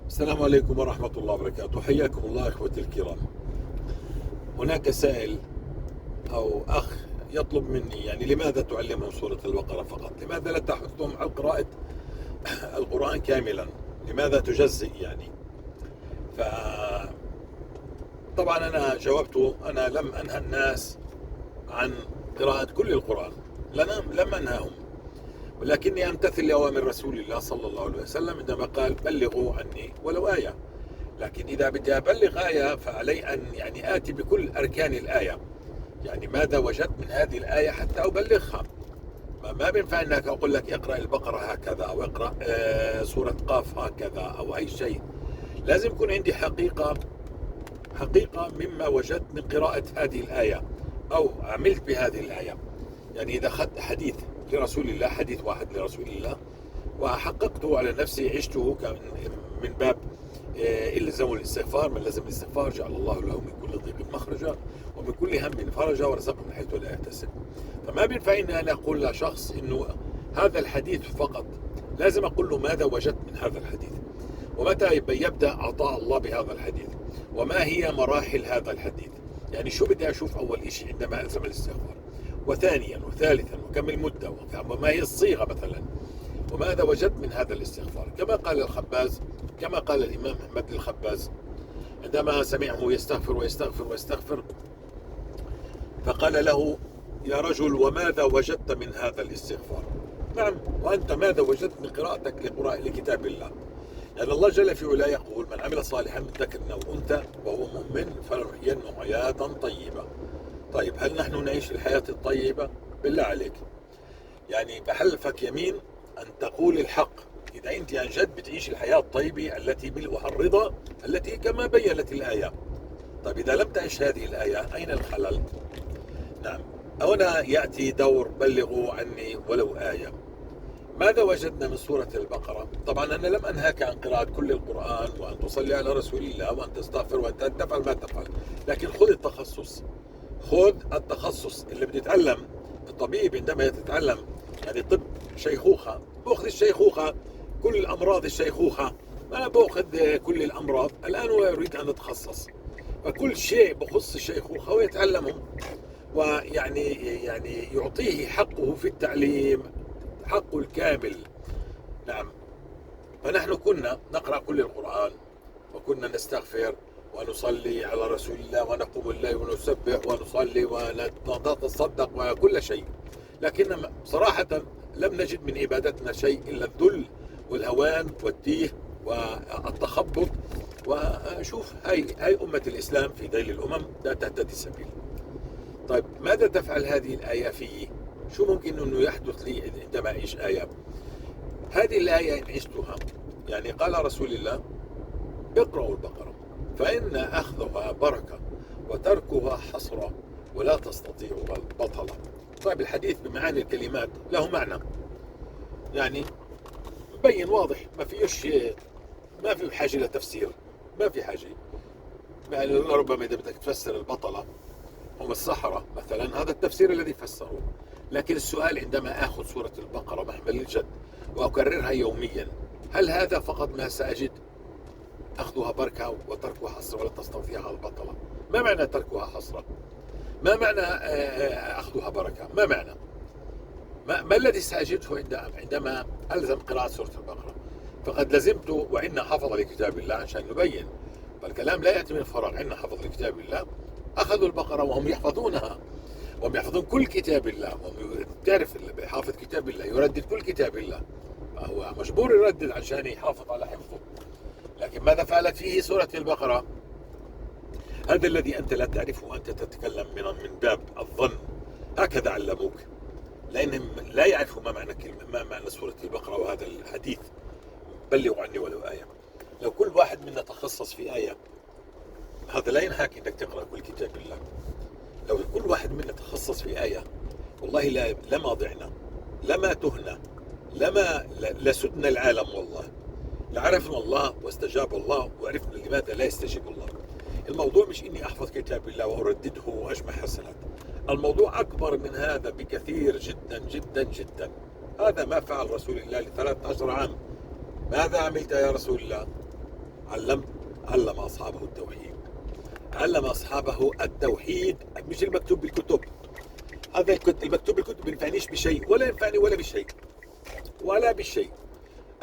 السلام عليكم ورحمة الله وبركاته، حياكم الله إخوتي الكرام. هناك سائل أو أخ يطلب مني يعني لماذا تعلمهم سورة البقرة فقط؟ لماذا لا تحثهم على قراءة القرآن كاملا؟ لماذا تجزئ يعني؟ طبعا أنا جاوبته، أنا لم أنهى الناس عن قراءة كل القرآن، لم أنهاهم، ولكني أمتثل لأوامر رسول الله صلى الله عليه وسلم عندما قال بلغوا عني ولو آية. لكن إذا بدي أبلغ آية فعلي أن يعني آتي بكل أركان الآية، يعني ماذا وجدت من هذه الآية حتى أبلغها. ما بينفع أنك أقول لك اقرأ البقرة هكذا أو اقرأ سورة قاف هكذا أو أي شيء. لازم يكون عندي حقيقة مما وجدت من قراءة هذه الآية أو عملت بهذه الآية. يعني إذا أخذت حديث لرسول الله، حديث واحد لرسول الله، وحققته على نفسي، عشته من باب إلزموا الاستغفار، من لزم الاستغفار جعل الله له من كل ضيق مخرجا ومن كل هم فرجا ورزقه من حيث لا يحتسب. فما بينفع إني أنا أقول لشخص إنه هذا الحديث فقط، لازم أقول له ماذا وجدت من هذا الحديث، ومتى يبدأ عطاء الله بهذا الحديث، وما هي مراحل هذا الحديث. يعني شو بدي أشوف أول إشي عندما ألزم الاستغفار، وثانيا وثالثا، وكم المدة، وما هي الصيغة مثلا، وماذا وجدت من هذا الاستغفار. كما قال الخباز، كما قال الإمام أحمد للخباز عندما سمعه يستغفر ويستغفر ويستغفر، فقال له يا رجل وماذا وجدت من هذا الاستغفار؟ نعم، وأنت ماذا وجدت من قراءتك لكتاب الله؟ لأن الله جل في علاه يقول من عمل صالحا من ذكر أو أنثى وهو مؤمن فلنحيينه حياة طيبة. طيب هل نحن نعيش الحياة الطيبة؟ بالله عليك، يعني بحلفك يمين أن تقول الحق. إذا أنت عن جد بتعيش الحياة الطيبة التي ملؤها الرضا، التي كما بينت الآية. طيب إذا لم تعيش هذه الآية أين الخلل؟ نعم، هنا يأتي دور بلغوا عني ولو آية. ماذا وجدنا من سورة البقرة؟ طبعا أنا لم أنهاك عن قراءة كل القرآن وأن تصلي على رسول الله وأن تستغفر وأن تفعل ما تفعل، لكن خذ التخصص، خذ التخصص اللي بده يتعلم. الطبيب عندما يتعلم يعني طب شيخوخة، بأخذ الشيخوخة، كل الأمراض الشيخوخة، ما بأخذ كل الأمراض. الآن هو يريد أن يتخصص، فكل شيء بخص الشيخوخة ويتعلمه، ويعني يعني يعطيه حقه في التعليم، حقه الكامل. نعم، فنحن كنا نقرأ كل القرآن، وكنا نستغفر ونصلي على رسول الله ونقوم الليل ونسبح ونصلي ونتصدق وكل شيء، لكن صراحة لم نجد من عبادتنا شيء إلا الذل والهوان والتيه والتخبط. وشوف هاي أمة الإسلام في ذيل الأمم لا تهتدي السبيل. طيب ماذا تفعل هذه الآية فيه؟ شو ممكن أنه يحدث لي عندما أعيش آية؟ هذه الآية إن عشتها، يعني قال رسول الله اقرأوا البقرة فإن أخذها بركة وتركها حسرة ولا تستطيعها البطلة. طيب الحديث بمعاني الكلمات له معنى، يعني مبين واضح، ما فيش ما في حاجة لتفسير، ما في حاجة. يعني ربما إذا بدك تفسر البطلة هم السحرة مثلا، هذا التفسير الذي فسروه. لكن السؤال عندما آخذ سورة البقرة محمل الجد وأكررها يوميا، هل هذا فقط ما سأجد؟ أخذها بركة وتركها حسرة ولا تستطيعها البطلة. ما معنى تركها حسرة؟ ما معنى أخذها بركة؟ ما معنى؟ ما الذي سأجده عندما ألزم قراءة سورة البقرة؟ فقد لزمت، وعندنا حفظ لكتاب الله عشان نبين، فالكلام لا يأتي من فراغ. عندنا حفظ لكتاب الله، أخذوا البقرة وهم يحفظونها، وهم يحفظون كل كتاب الله. وهم تعرف اللي بيحافظ كتاب الله يردد كل كتاب الله، فهو مجبور يردد عشان يحافظ على حفظه. لكن ماذا فعلت فيه سورة البقرة؟ هذا الذي أنت لا تعرفه، وأنت تتكلم من باب الظن، هكذا علموك، لأنهم لا يعرفوا ما معنى كلمة، ما معنى سورة البقرة وهذا الحديث بلغوا عني ولو آية. لو كل واحد منا تخصص في آية، هذا لا ينهاك أنك تقرأ كل كتاب الله. لو كل واحد منا تخصص في آية، والله لما ضعنا، لما تهنا، لما لسدنا العالم، والله لعرفنا الله واستجاب الله وعرفنا لماذا لا يستجيب الله. الموضوع مش إني أحفظ كتاب الله وأردده وأجمع حسنات، الموضوع أكبر من هذا بكثير جدا جدا جدا. هذا ما فعل رسول الله ل13 عام. ماذا عملت يا رسول الله؟ علم أصحابه التوحيد، علم أصحابه التوحيد، مش المكتوب بالكتب. هذا المكتوب بالكتب بينفعنيش بشيء، ولا ينفعني ولا بشيء، ولا بشيء.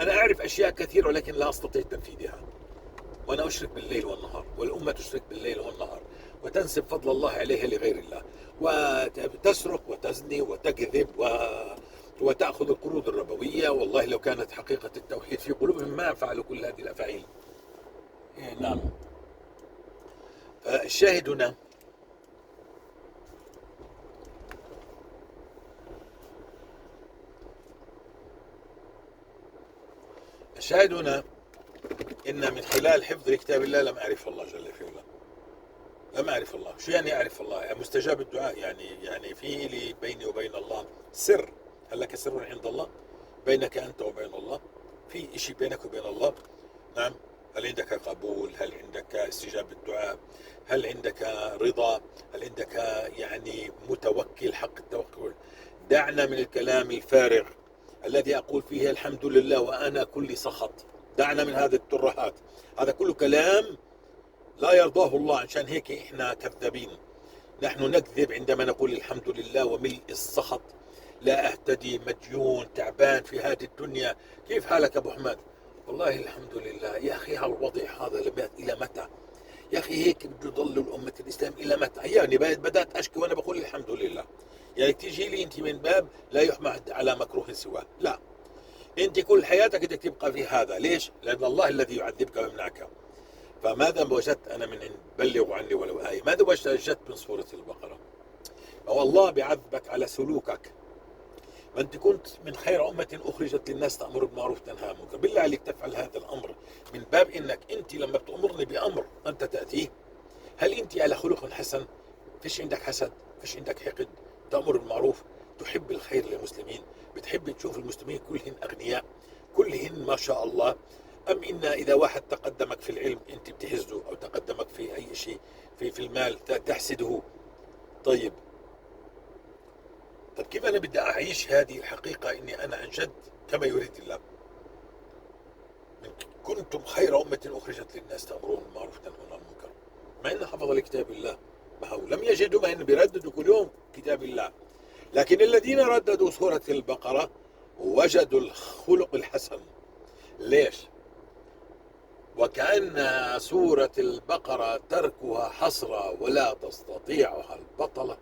أنا أعرف أشياء كثيرة ولكن لا أستطيع تنفيذها، وأنا أشرك بالليل والنهار، والأمة تشرك بالليل والنهار، وتنسب فضل الله عليها لغير الله، وتسرق وتزني وتكذب وتأخذ القروض الربوية. والله لو كانت حقيقة التوحيد في قلوبهم ما فعلوا كل هذه الأفاعيل. نعم. فالشاهد هنا إن من خلال حفظ كتاب الله لم أعرف الله جل في علاه. لم أعرف الله. شو يعني أعرف الله؟ يعني مستجاب الدعاء، يعني في لي بيني وبين الله سر. هل لك سر عند الله؟ بينك أنت وبين الله، في إشي بينك وبين الله. نعم. هل عندك قبول؟ هل عندك استجابة الدعاء؟ هل عندك رضا؟ هل عندك يعني متوكل حق التوكل؟ دعنا من الكلام الفارغ الذي أقول فيه الحمد لله وأنا كل سخط. دعنا من هذه الترهات، هذا كله كلام لا يرضاه الله. عشان هيك إحنا كذابين، نحن نكذب عندما نقول الحمد لله وملء السخط. لا أهتدي، مديون، تعبان في هذه الدنيا. كيف حالك أبو حماد؟ والله الحمد لله. يا أخي هالوضع هذا إلى متى؟ يا أخي هيك بده يضل الأمة الإسلام إلى متى؟ يعني بدأت أشكي وأنا بقول الحمد لله. يعني تيجي لي أنت من باب لا يحمد على مكروه سواه، لا، أنت كل حياتك بدك تبقى في هذا. ليش؟ لأن الله الذي يعذبك ويمنعك. فماذا وجدت أنا من بلغوا عني ولو آية؟ ماذا وجدت من سورة البقرة؟ أو الله بيعذبك على سلوكك. ما أنت كنت من خير أمة أخرجت للناس تأمر بالمعروف تنهى عن المنكر. بالله عليك تفعل هذا الأمر من باب إنك أنت لما بتأمرني بأمر أنت تأتيه. هل أنت على خلق حسن؟ فيش عندك حسد، فيش عندك حقد، تأمر بالمعروف، تحب الخير للمسلمين، بتحب تشوف المسلمين كلهن أغنياء، كلهن ما شاء الله. أم إن إذا واحد تقدمك في العلم أنت بتحسده، أو تقدمك في أي شيء في المال تحسده. طيب كيف أنا بدي أعيش هذه الحقيقة إني أنا عن جد كما يريد الله؟ كنتم خير أمة أخرجت للناس تأمرون بالمعروف وتنهون عن المنكر. مع إن حفظ لكتاب الله، ما هو لم يجدوا، ما إن بيرددوا كل يوم كتاب الله، لكن الذين رددوا سورة البقرة وجدوا الخلق الحسن. ليش؟ وكأن سورة البقرة تركها حسرة ولا تستطيعها البطلة.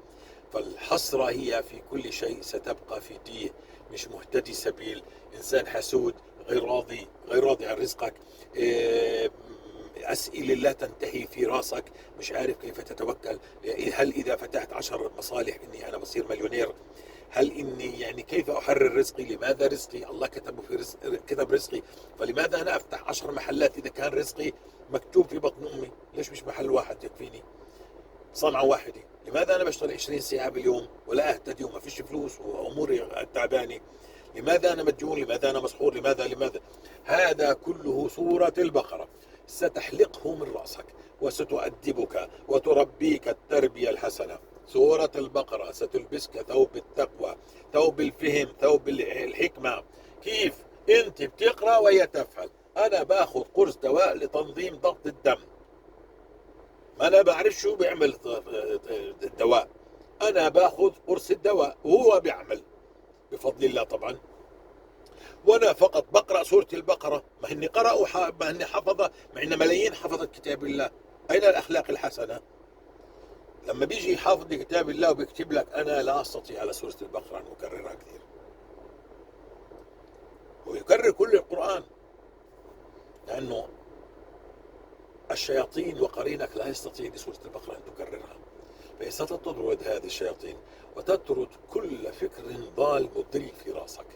فالحسرة هي في كل شيء، ستبقى في تيه، مش مهتدي سبيل، إنسان حسود، غير راضي، غير راضي عن رزقك، أسئلة لا تنتهي في راسك، مش عارف كيف تتوكل. هل إذا فتحت 10 مصالح إني أنا بصير مليونير؟ هل إني يعني كيف أحرر رزقي؟ لماذا رزقي؟ الله كتبه في رزق، كتب رزقي، فلماذا أنا أفتح 10 محلات إذا كان رزقي مكتوب في بطن أمي؟ ليش مش محل واحد يكفيني؟ صنعة واحدة. لماذا أنا بشتغل 20 ساعة باليوم ولا أهتدي وما فيش فلوس وأموري تعبانة؟ لماذا أنا مديون؟ لماذا أنا مسحور؟ لماذا؟ لماذا؟ هذا كله سورة البقرة ستحلقه من رأسك وستؤدبك وتربيك التربية الحسنة. سورة البقرة ستلبسك ثوب التقوى، ثوب الفهم، ثوب الحكمة. كيف؟ أنت بتقرأ وهي تفعل. أنا باخذ قرص دواء لتنظيم ضغط الدم، ما أنا بعرف شو بيعمل الدواء، أنا باخذ قرص الدواء وهو بيعمل بفضل الله طبعا، وأنا فقط بقرأ سورة البقرة. ما هني قرأوا، ما هني حفظة، مع إن ملايين حفظت كتاب الله. أين الأخلاق الحسنة؟ لما بيجي يحافظ لكتاب الله وبيكتب لك أنا لا أستطيع على سورة البقرة أن أكررها كثير، ويكرر كل القرآن، لأنه الشياطين وقرينك لا يستطيع لسورة البقرة أن تكررها. فستطرد هذه الشياطين وتطرد كل فكر ضال مضل في رأسك،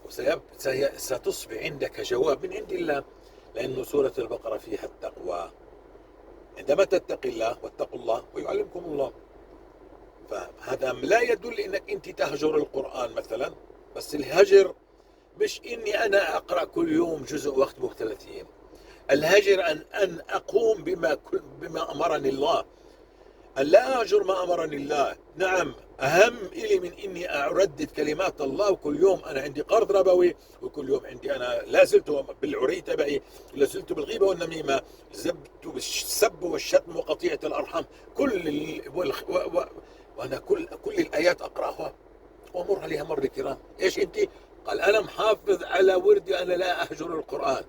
وستصبح عندك جواب من عند الله، لأن سورة البقرة فيها التقوى. عندما تتقي الله واتقوا الله ويعلمكم الله، فهذا لا يدل انك انت تهجر القرآن مثلا، بس الهجر مش اني انا اقرأ كل يوم جزء واختمه 30 ايام. الهجر ان اقوم بما امرني الله، أن لا أهجر ما أمرني الله. نعم، أهم إلي من إني أردد كلمات الله، وكل يوم أنا عندي قرض ربوي، وكل يوم عندي أنا لا زلت بالعري تبعي، لا زلت بالغيبة والنميمة، زبت بالسب والشتم وقطيعة الأرحام، كل وأنا كل الآيات أقرأها وأمر عليها مر الكرام. إيش أنت؟ قال أنا محافظ على وردي، أنا لا أهجر القرآن.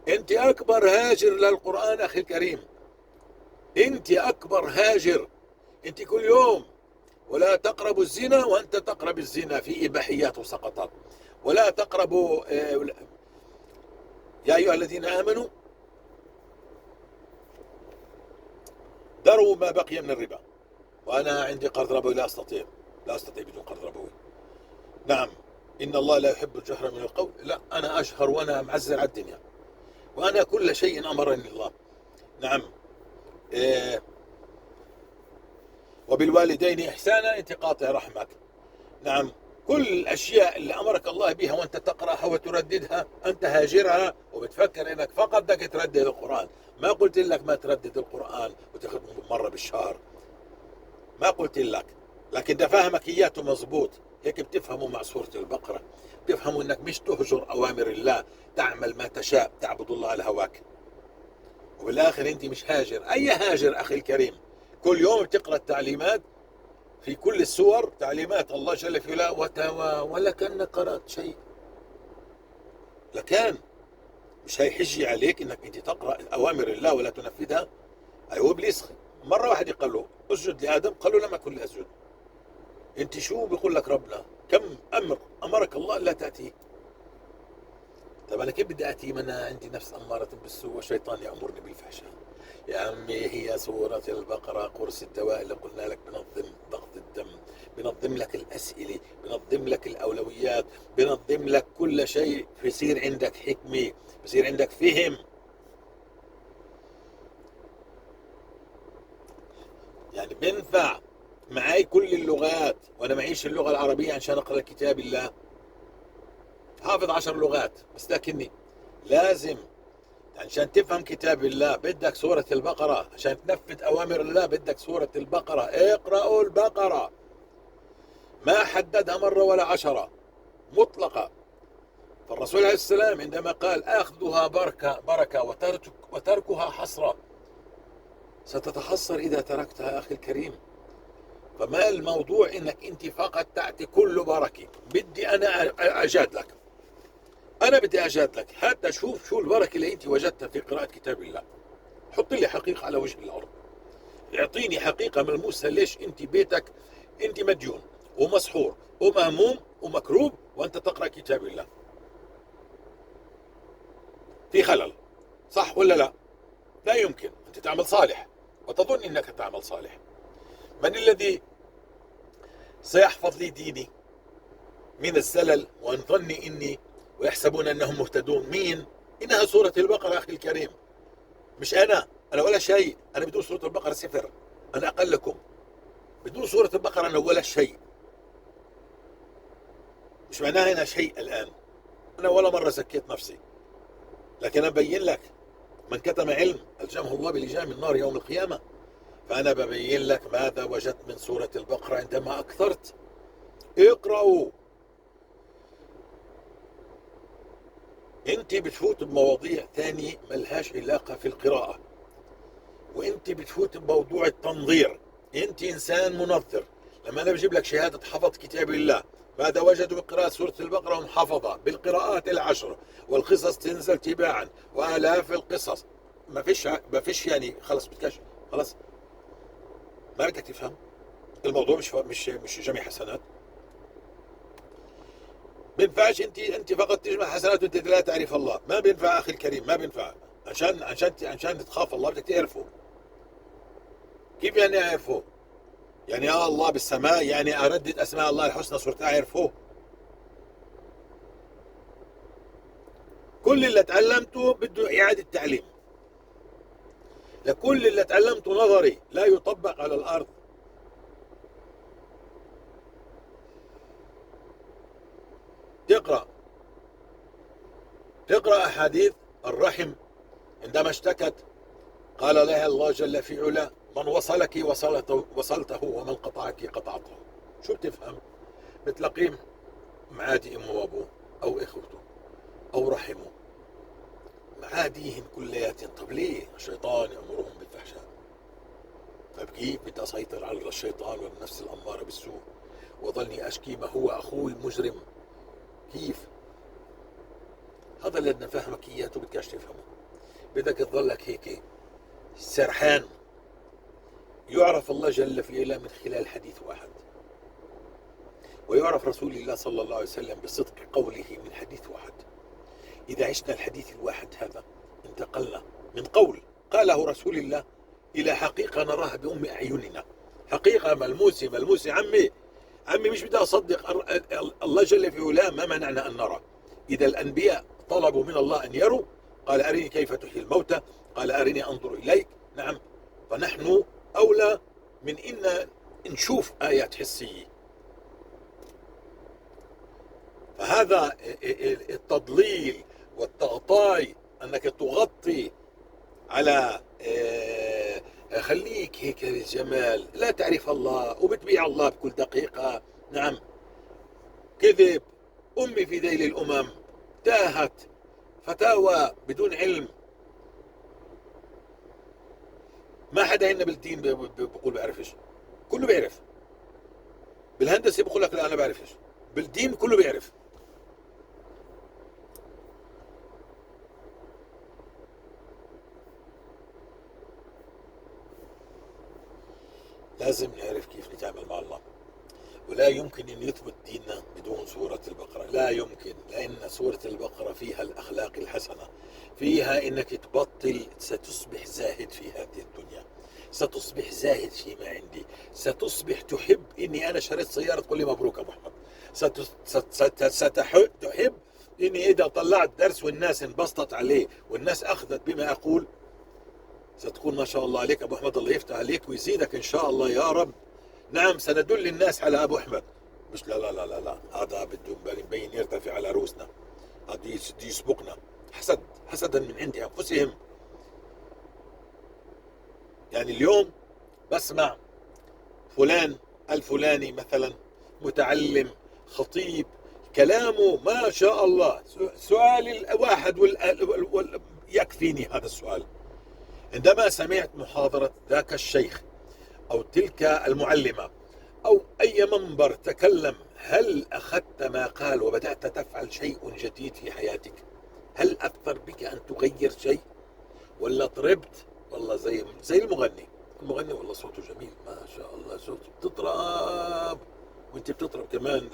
أنت أكبر هاجر للقرآن أخي الكريم، أنت أكبر هاجر. أنت كل يوم ولا تقربوا الزنا وأنت تقرب الزنا في إباحيات وسقطات، ولا تقربوا يا أيها الذين آمنوا ذروا ما بقي من الربا. وأنا عندي قرض ربوي لا أستطيع، لا أستطيع بدون قرض ربوي. نعم، إن الله لا يحب الجهر من القول. لا، أنا أشهر وأنا معزل على الدنيا، وأنا كل شيء أمرني الله. نعم، وبالوالدين إحسانا، أنت قاطع رحمك. نعم، كل الأشياء اللي أمرك الله بها وأنت تقرأها وترددها أنت هاجرها، وبتفكر إنك فقط بدك تردد القرآن. ما قلت لك ما تردد القرآن وتاخذ مرة بالشهر، ما قلت لك، لكن ده فهمك إياته مزبوط. هيك بتفهموا مع سورة البقرة، بتفهموا إنك مش تهجر أوامر الله، تعمل ما تشاء، تعبد الله على هواك، وبالآخر أنت مش هاجر. أي هاجر أخي الكريم؟ كل يوم بتقرأ التعليمات في كل السور، تعليمات الله جل في علاه، ولا كأنك قرأت شيء. لكان مش هيحجي عليك انك انت تقرأ اوامر الله ولا تنفذها. ايوه، ابليس مرة واحدة قال له اسجد لآدم، قال له لم اكن لاسجد. انت شو بيقول لك ربنا؟ كم امر امرك الله لا تأتيه؟ طب انا كيف بدي اتي؟ ما انا عندي نفس امارة بالسوء وشيطان يأمرني بالفحشاء. يا عمي، هي سورة البقرة قرص الدواء اللي قلنا لك، بنظم ضغط الدم، بنظم لك الأسئلة، بنظم لك الأولويات، بنظم لك كل شيء. بصير عندك حكمة، بصير عندك فهم. يعني بنفع معي كل اللغات وأنا معيش اللغة العربية عشان أقرأ كتاب الله. حافظ 10 لغات بس، لكني لازم عشان تفهم كتاب الله بدك سورة البقرة، عشان تنفذ أوامر الله بدك سورة البقرة. اقرأوا البقرة، ما حددها مرة ولا 10، مطلقة. فالرسول عليه السلام عندما قال أخذها بركة وتركها حسرة، ستتحسر إذا تركتها أخي الكريم. فما الموضوع إنك أنت فقط تأتي كل بركة. بدي أنا أجادلك، أنا بدي أجادلك حتى شوف شو البركة اللي أنت وجدتها في قراءة كتاب الله. حط لي حقيقة على وجه الأرض، اعطيني حقيقة ملموسة. ليش أنت بيتك أنت مديون ومسحور ومهموم ومكروب وأنت تقرأ كتاب الله؟ في خلل، صح ولا لا؟ لا يمكن. أنت تعمل صالح وتظن أنك تعمل صالح. من الذي سيحفظ لي ديني من الزلل وأن ظني إني ويحسبون أنهم مهتدون؟ مين؟ إنها سورة البقرة أخي الكريم، مش أنا ولا شيء. أنا بدون سورة البقرة صفر، أنا أقلكم بدون سورة البقرة أنا ولا شيء. مش معناها أنا شيء الآن، أنا ولا مرة زكيت نفسي، لكن أنا ببين لك من كتم علم ألجمه الله بلجام النار يوم القيامة. فأنا ببين لك ماذا وجدت من سورة البقرة عندما أكثرت. اقرأوا. انت بتفوت بمواضيع ثانية ملهاش علاقة في القراءة، وانت بتفوت بموضوع التنظير. انت انسان منظر. لما انا بجيب لك شهادة حفظ كتاب الله، ماذا وجدوا بقراءة سورة البقرة؟ هم حفظة بالقراءات 10، والقصص تنزل تباعا وآلاف القصص. ما فيش يعني خلص بتكش، خلص ما بدك تفهم الموضوع. مش جمع حسنات. بينفعش انت فقط تجمع حسنات وانت لا تعرف الله. ما بينفع اخي الكريم، ما بينفع. عشان عشان عشان تخاف الله بدك تعرفه. كيف يعني اعرفه؟ يعني يا الله بالسماء، يعني اردد اسماء الله الحسنى صرت اعرفه. كل اللي تعلمته بده اعاده تعليم. لكل اللي تعلمته نظري لا يطبق على الارض. تقرأ أحاديث الرحم عندما اشتكت قال لها الله جل في علا من وصلك وصلته ومن قطعك قطعته. شو بتفهم؟ بتلاقيه معادي امه وابوه او اخوته او رحمه، معاديهم كلياتهم. طب ليه؟ الشيطان يأمرهم بالفحشاء. طيب كيف بدي اسيطر على الشيطان والنفس الأمارة بالسوء وظلني اشكي ما هو اخوي مجرم؟ كيف؟ هذا اللي بدنا نفهمك اياه بدكش تفهمه، بدك تظلك هيك سرحان. يعرف الله جل في علاه من خلال حديث واحد، ويعرف رسول الله صلى الله عليه وسلم بصدق قوله من حديث واحد. إذا عشنا الحديث الواحد هذا انتقلنا من قول قاله رسول الله إلى حقيقة نراها بأم أعيننا، حقيقة ملموسة ملموسة. عمي عمي مش بدي أصدق الله جل في علاه ما منعنا أن نرى. إذا الأنبياء طلبوا من الله أن يروا، قال أرني كيف تحيي الموتى، قال أرني أنظر إليك. نعم، فنحن أولى من إن نشوف آيات حسية. فهذا التضليل والتغطاي، أنك تغطي على خليك هيك الجمال، لا تعرف الله وبتبيع الله بكل دقيقة. نعم، كذب، أمي في ذيل الأمم، تاهت، فتاوى بدون علم. ما حدا هنا بالدين بقول بعرفش، كله بيعرف. بالهندسة بقول لك لا أنا بعرفش، بالدين كله بيعرف. لازم نعرف كيف نتعامل مع الله، ولا يمكن أن يثبت ديننا بدون سورة البقرة، لا يمكن، لأن سورة البقرة فيها الأخلاق الحسنة، فيها أنك تبطل، ستصبح زاهد في هذه الدنيا، ستصبح زاهد فيما عندي، ستصبح تحب إني أنا شريت سيارة تقول لي مبروك أبو أحمد، ستحب إني إذا طلعت درس والناس انبسطت عليه والناس أخذت بما أقول، ستقول ما شاء الله عليك أبو أحمد، الله يفتح عليك ويزيدك إن شاء الله يا رب. نعم، سندل الناس على أبو أحمد، مش لا لا لا لا لا، هذا بده مبين يرتفع على رؤوسنا، هذا يسبقنا، حسد، حسدا من عند أنفسهم. يعني اليوم بسمع فلان الفلاني مثلا متعلم خطيب، كلامه ما شاء الله، سؤال الواحد يكفيني هذا السؤال. عندما سمعت محاضرة ذاك الشيخ أو تلك المعلمة أو أي منبر تكلم، هل أخذت ما قال وبدأت تفعل شيء جديد في حياتك؟ هل أثر بك أن تغير شيء؟ ولا طربت؟ والله زي المغني، المغني والله صوته جميل ما شاء الله، صوته بتطرب، وانت بتطرب كمان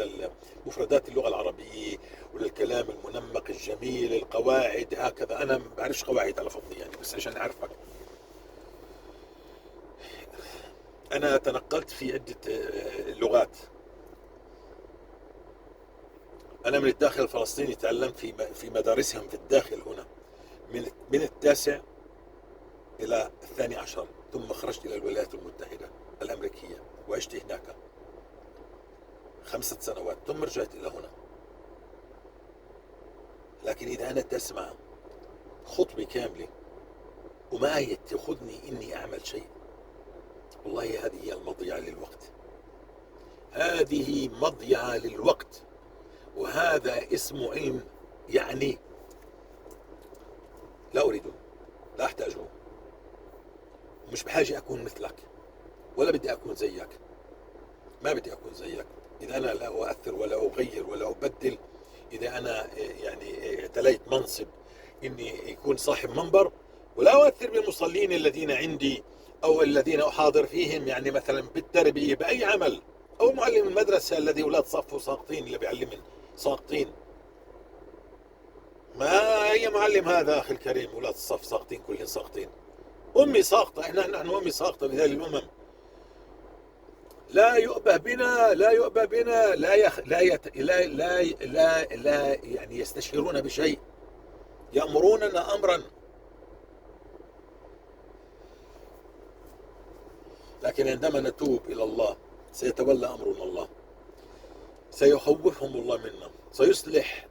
لمفردات اللغة العربية وللكلام المنمق الجميل، القواعد هكذا. أنا ما بعرفش قواعد على فضلي يعني، بس عشان أعرفك. أنا تنقلت في عدة لغات. أنا من الداخل الفلسطيني، تعلمت في مدارسهم في الداخل هنا من التاسع إلى 12، ثم خرجت إلى الولايات المتحدة الأمريكية وعشت هناك 5 سنوات، ثم رجعت إلى هنا. لكن إذا أنا تسمع خطبة كاملة وما تأخذني إني أعمل شيء، والله هذه هي المضيعة للوقت، هذه مضيعة للوقت، وهذا اسمه علم يعني لا أريده، لا أحتاجه، مش بحاجة أكون مثلك، ولا بدي أكون زيك، ما بدي أكون زيك. إذا أنا لا أؤثر ولا أغير ولا أبدل، إذا أنا يعني اعتليت منصب إني يكون صاحب منبر ولا أؤثر بالمصلين الذين عندي أو الذين أحاضر فيهم، يعني مثلا بالتربية بأي عمل، أو معلم المدرسة الذي أولاد صفه ساقطين، اللي بيعلمن ساقطين، ما أي معلم هذا أخي الكريم، أولاد الصف ساقطين، كلهم ساقطين، أمي ساقطة، إحنا نحن أمي ساقطة بهذه الأمم. لا يؤبه بنا، لا يؤبه بنا، لا يخ لا يت لا لا لا, لا يعني يستشيرون بشيء، يأمروننا أمرا. لكن عندما نتوب إلى الله سيتولى أمرنا الله، سيخوفهم الله منا، سيصلح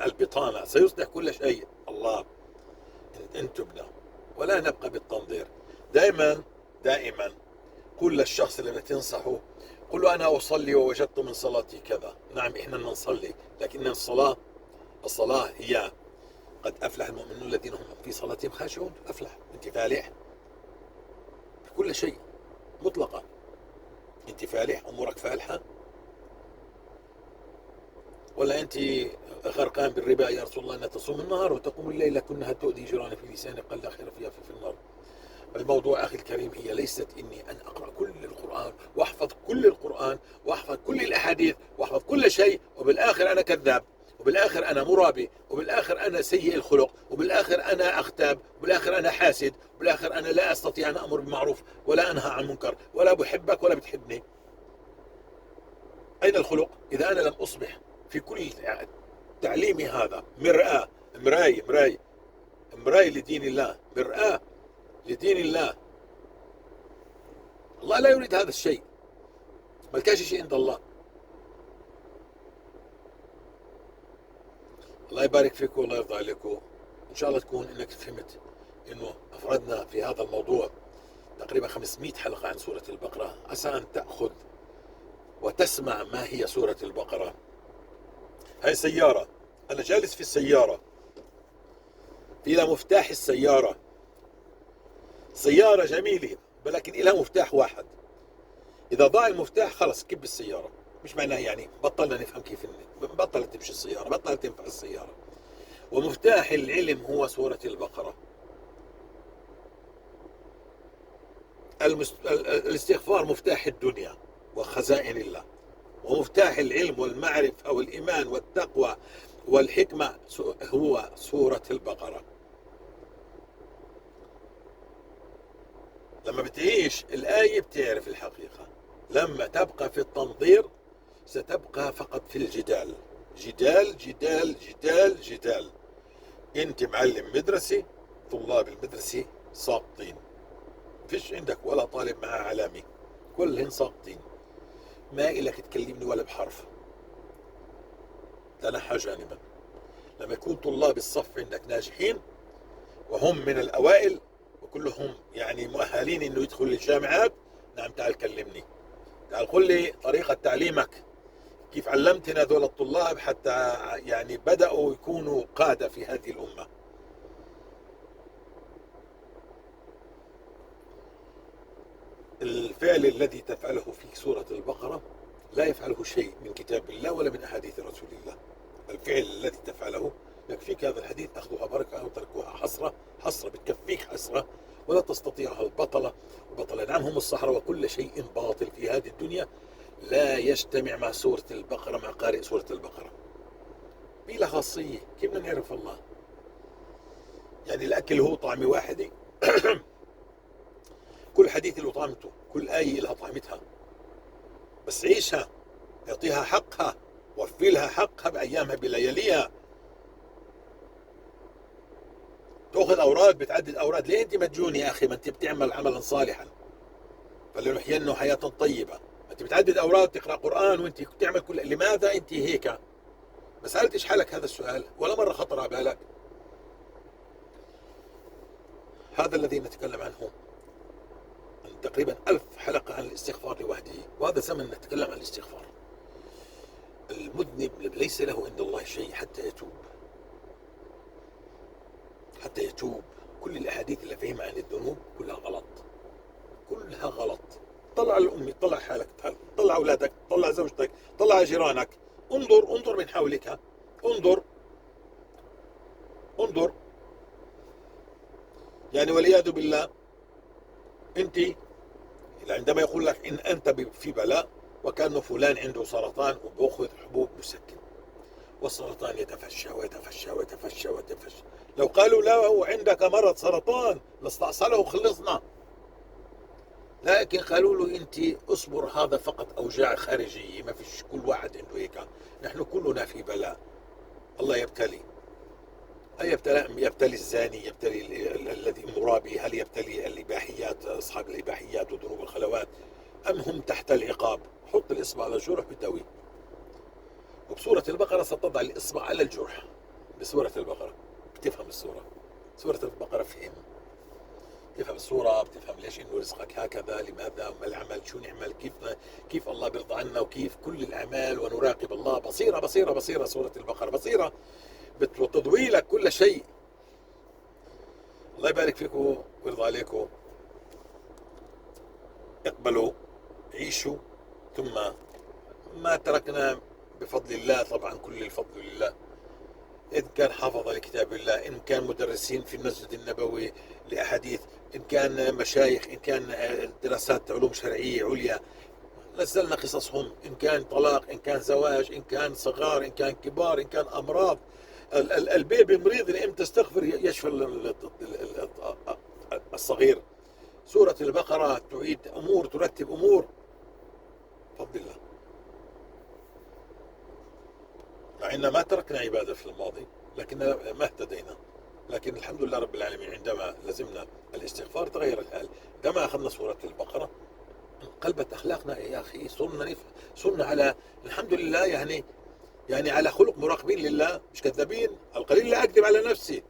البطانة، سيصلح كل شيء الله إن تبنا ولا نبقى بالتنظير. دائما دائما قل للشخص اللي بتنصحه، قل له أنا أصلي ووجدت من صلاتي كذا. نعم إحنا نصلي، لكن الصلاة هي قد أفلح المؤمنون الذين هم في صلاتهم خاشعون. أفلح، أنت فالح في كل شيء مطلقا، أنت فالح، أمورك فالحة، ولا أنت غرقان بالربا؟ يا رسول الله أن تصوم النهار وتقوم الليل لكنها تؤذي جيرانك في لسانك، قال لا خير فيها في النار. الموضوع أخي الكريم هي ليست إني أن أقرأ كل القرآن وأحفظ كل القرآن وأحفظ كل الأحاديث وأحفظ كل شيء، وبالآخر أنا كذاب، وبالآخر أنا مرابي، وبالآخر أنا سيء الخلق، وبالآخر أنا أغتاب، وبالآخر أنا حاسد، وبالآخر أنا لا أستطيع أن أمر بالمعروف ولا أنهى عن منكر، ولا بحبك ولا بتحبني. أين الخلق؟ إذا أنا لم أصبح في كل تعليمي هذا مرآة، مراية، مراية، مراية لدين الله، مرآة لدين الله. الله لا يريد هذا الشيء، ما لكاش شيء عند الله. الله يبارك فيكم والله يرضى عليكم. إن شاء الله تكون إنك فهمت إنه أفردنا في هذا الموضوع تقريبا 500 حلقة عن سورة البقرة. عسى أن تأخذ وتسمع ما هي سورة البقرة. هاي سيارة، أنا جالس في السيارة، في لها مفتاح السيارة، سيارة جميلة ولكن لها مفتاح واحد، إذا ضاع المفتاح خلص كب السيارة. مش معناه يعني بطلنا نفهم كيف بطلت تمشي السيارة، بطلت تنفع السيارة. ومفتاح العلم هو سورة البقرة. الاستغفار مفتاح الدنيا وخزائن الله، ومفتاح العلم والمعرفة والإيمان والتقوى والحكمة هو سورة البقرة. لما بتعيش الآية بتعرف الحقيقة، لما تبقى في التنظير ستبقى فقط في الجدال، جدال جدال جدال جدال. انت معلم مدرسة، طلاب المدرسة ساقطين، فيش عندك ولا طالب معه علامة، كلهن ساقطين، ما إلك تكلمني ولا بحرف. تنحى جانبا. لما يكون طلاب الصف عندك ناجحين وهم من الأوائل وكلهم يعني مؤهلين إنه يدخلوا الجامعات، نعم تعال كلمني، تعال قل لي طريقة تعليمك، كيف علمتنا هذول الطلاب حتى يعني بدأوا يكونوا قادة في هذه الأمة. الفعل الذي تفعله في سورة البقرة لا يفعله شيء من كتاب الله ولا من أحاديث رسول الله. الفعل الذي تفعله يكفيك هذا الحديث، أخذها بركة أو تركها حسرة، حسرة بتكفيك حسرة ولا تستطيعها البطلة، وبطلة نعم هم الصحراء. وكل شيء باطل في هذه الدنيا لا يجتمع مع سورة البقرة، مع قارئ سورة البقرة. بلا خاصية، كيف بدنا نعرف الله؟ يعني الأكل هو طعم واحد، كل حديث له طعمته، كل آية لها طعمتها، بس عيشها، اعطيها حقها، وفي لها حقها بأيامها بلياليها. تأخذ أوراد، بتعدد أوراد، ليه أنت مديون يا أخي؟ ما أنت بتعمل عملا صالحا فلنحيينه حياة طيبة. ما أنت بتعدد أوراد، تقرأ قرآن وأنت بتعمل كل، لماذا أنت هيك؟ ما سألتش حالك هذا السؤال ولا مرة خطر على بالك؟ هذا الذي نتكلم عنه تقريبا 1000 حلقة عن الاستغفار لوحده، وهذا زمن نتكلم عن الاستغفار. المذنب ليس له عند الله شيء حتى يتوب، حتى يتوب. كل الأحاديث اللي فهمها عن الذنوب كلها غلط، كلها غلط. طلع الأمي، طلع حالك، طلع أولادك، طلع زوجتك، طلع جيرانك، انظر، انظر من حولك، انظر، انظر. يعني والعياذ بالله أنت عندما يقول لك إن أنت في بلاء وكأنه فلان عنده سرطان وبأخذ حبوب مسكن، والسرطان يتفشى ويتفشى ويتفشى ويتفشى. لو قالوا له عندك مرض سرطان لاستأصله وخلصنا، لكن قالوا له أنت اصبر، هذا فقط أوجاع خارجية، ما فيش، كل واحد عنده هيك، نحن كلنا في بلاء. الله يبتلي، يبتلي الزاني، يبتلي الذي مرابي، هل يبتلي الإباحيات، أصحاب الإباحيات وذنوب الخلوات، أم هم تحت العقاب؟ حط الإصبع على الجرح بتداويه. وبسورة البقرة ستضع الإصبع على الجرح، بسورة البقرة بتفهم السورة، سورة البقرة فهم. تفهم الصورة، بتفهم ليش إنه رزقك هكذا، لماذا، ما العمل، شو نعمل، كيف الله بيرضى عنا، وكيف كل الأعمال، ونراقب الله. بصيرة بصيرة بصيرة، سورة البقرة بصيرة بتضوي لك كل شيء. الله يبارك فيكم ويرضى عليكم. اقبلوا، عيشوا، ثم ما تركنا بفضل الله، طبعا كل الفضل لله. إن كان حافظ لكتاب الله، إن كان مدرسين في المسجد النبوي لأحاديث، إن كان مشايخ، إن كان دراسات علوم شرعية عليا، نزلنا قصصهم، إن كان طلاق، إن كان زواج، إن كان صغار، إن كان كبار، إن كان أمراض. البيبي مريض الأم تستغفر يشفى الصغير. سورة البقرة تعيد أمور، ترتب أمور بفضل الله. مع إن ما تركنا عبادة في الماضي، لكن ما اهتدينا، لكن الحمد لله رب العالمين عندما لزمنا الاستغفار تغير الحال. عندما أخذنا سورة البقرة انقلبت أخلاقنا يا أخي، صرنا على الحمد لله، يعني على خلق مراقبين لله، مش كذابين. القليل لا أكذب على نفسي،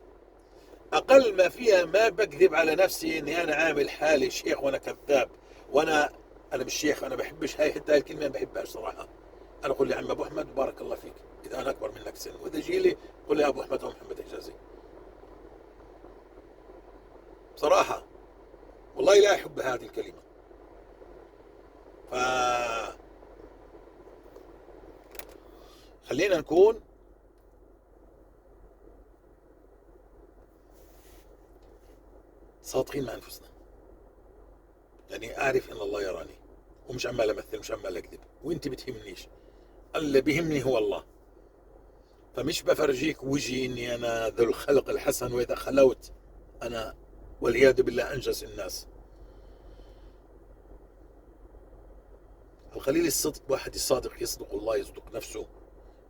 أقل ما فيها ما بكذب على نفسي إني أنا عامل حالي شيخ وأنا كذاب، وأنا مش شيخ، أنا بحبش هاي حتى هاي الكلمة ما بحبهاش صراحة. أنا أقول لي عم أبو أحمد بارك الله فيك إذا أنا أكبر منك سن، وإذا جيلي قل لي أبو أحمد أو محمد حجازي. بصراحة والله لا أحب هذه الكلمة. خلينا نكون صادقين مع أنفسنا. يعني أعرف إن الله يراني، ومش عمال أمثل، مش عمال أكذب، وإنت بتهمنيش، اللي بيهمني هو الله. فمش بفرجيك وجهي إني أنا ذو الخلق الحسن، وإذا خلوت أنا والعياذ بالله أنجس الناس. القليل الصدق، واحد الصادق يصدق الله، يصدق نفسه،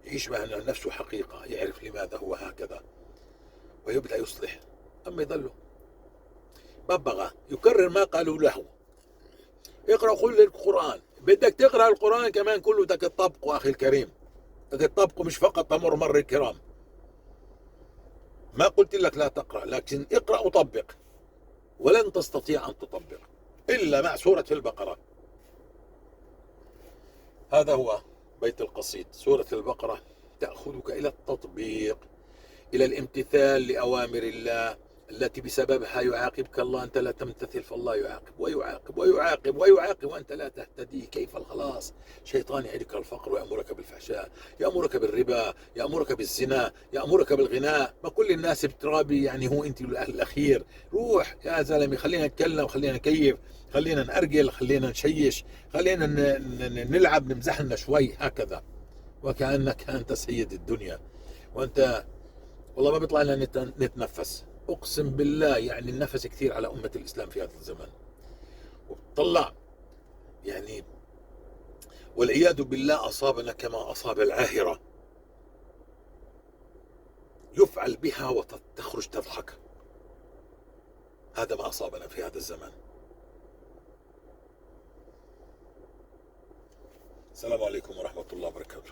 يعيش مع نفسه حقيقة، يعرف لماذا هو هكذا ويبدأ يصلح. أما يظل ببغى يكرر ما قالوا له، اقرأ كل القرآن، بدك تقرأ القرآن كمان كله بدك تطبقه أخي الكريم، بدك تطبقه، مش فقط تمر مر الكرام. ما قلت لك لا تقرأ، لكن اقرأ وطبق، ولن تستطيع أن تطبق إلا مع سورة البقرة. هذا هو بيت القصيد. سورة البقرة تأخذك إلى التطبيق، إلى الامتثال لأوامر الله التي بسببها يعاقبك الله. أنت لا تمتثل فالله يعاقب ويعاقب ويعاقب ويعاقب، وأنت لا تهتدي. كيف الخلاص؟ شيطان يعدك الفقر ويأمرك بالفحشاء، يأمرك بالربا، يأمرك بالزنا، يأمرك بالغناء. ما كل الناس بترابي، يعني هو أنت الأخير. روح يا زلمة، خلينا نتكلم، خلينا نكيف، خلينا نأرجل، خلينا نشيش، خلينا نلعب، نمزح لنا شوي هكذا، وكأنك أنت سيد الدنيا. وأنت والله ما بيطلع لنا نتنفس، أقسم بالله. يعني النفس كثير على أمة الإسلام في هذا الزمن، وبطلع يعني والعياذ بالله أصابنا كما أصاب العاهرة، يفعل بها وتخرج تضحك. هذا ما أصابنا في هذا الزمان. السلام عليكم ورحمة الله وبركاته.